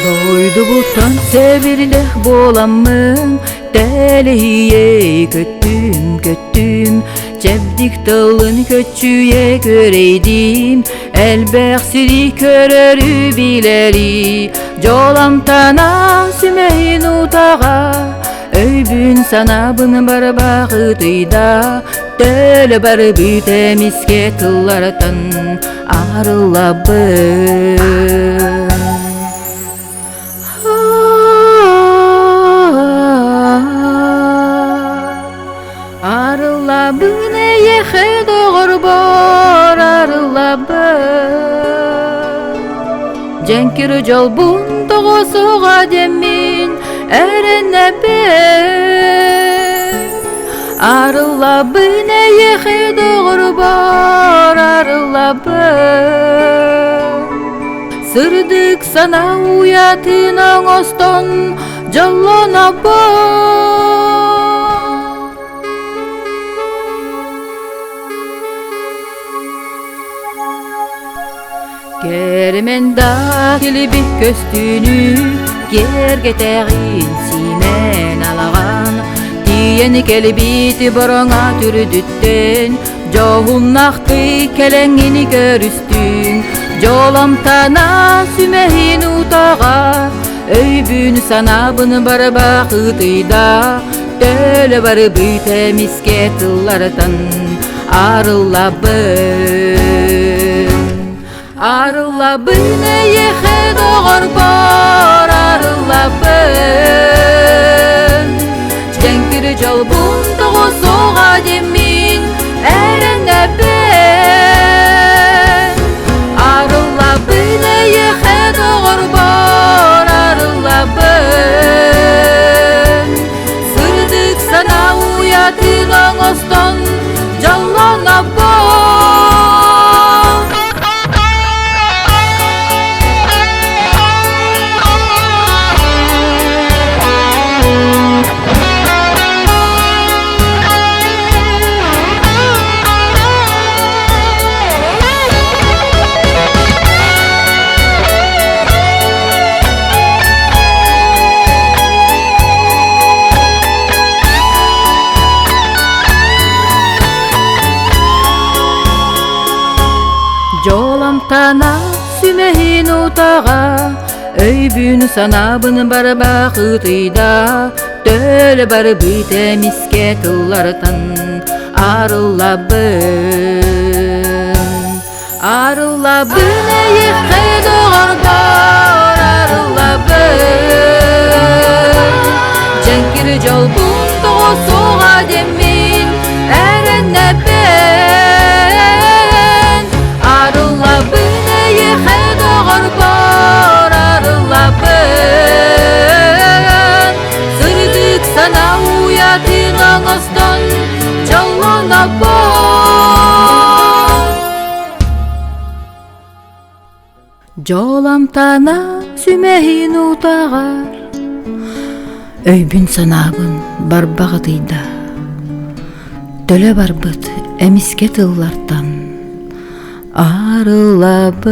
Дойдубуттан сэбирдэх буоламмын, тэлэһийэ көттүм, көттүм, чэбдик тылын көччүйэ көрейдим, элбэх сири көрөрү билэри, дьоламтана сүмэһин утаҕа, өйбүн санаабын барбаҕытыйда, төлө барбыт эмискэ тыллартан арыллабын. Арыллабын эйиэхэ доҕорбор арыллабын Дьэҥкир дьолбун тоҕо диэммин эрэнэбин Арыллабын эйиэхэ доҕорбор арыллабын Сырдык санаа уйатын оҥостон дьоллонобун. Кэрэмэн да килбик көстүүнү киэргэтэҕин сиимэн алаҕан тиийэн кэлбит бороҥа түрдүттэн дьоһуннахтыы кэлэҥҥин көрүстүҥ дьоломтана сүмэһин утаҕа өйбүн санаабын барбах ытыйда төлө барбыт эмискэ тыллартан арыллабын Арыллабын эйиэхэ доҕорбор арыллабын Дьэҥкир дьолбун тоҕусуоҕа диэммин эрэнэбин Арыллабын эйиэхэ доҕорбор арыллабын Сырдык санаа уйатын оҥостон дьоллонобун Дьоломтана сүмэһин утаҕа, өйбүн санаабын барбах ытыйда, төлө барбыт эмискэ тыллартан арыллабын. Арыллабын эйиэхэ доҕорбор арыллабын Дьэҥкир дьолбун тоҕо суоҕа диэммин эрэнэбин Арыллабын эйиэхэ доҕорбор арыллабын Сырдык санаа уйатын оҥостон дьоллонобун Дьоломтана сүмэһин утаҕар Өйбүн-санаабын барбах ытыйда Төлө барбыт эмискэ тыллартан арыллабын.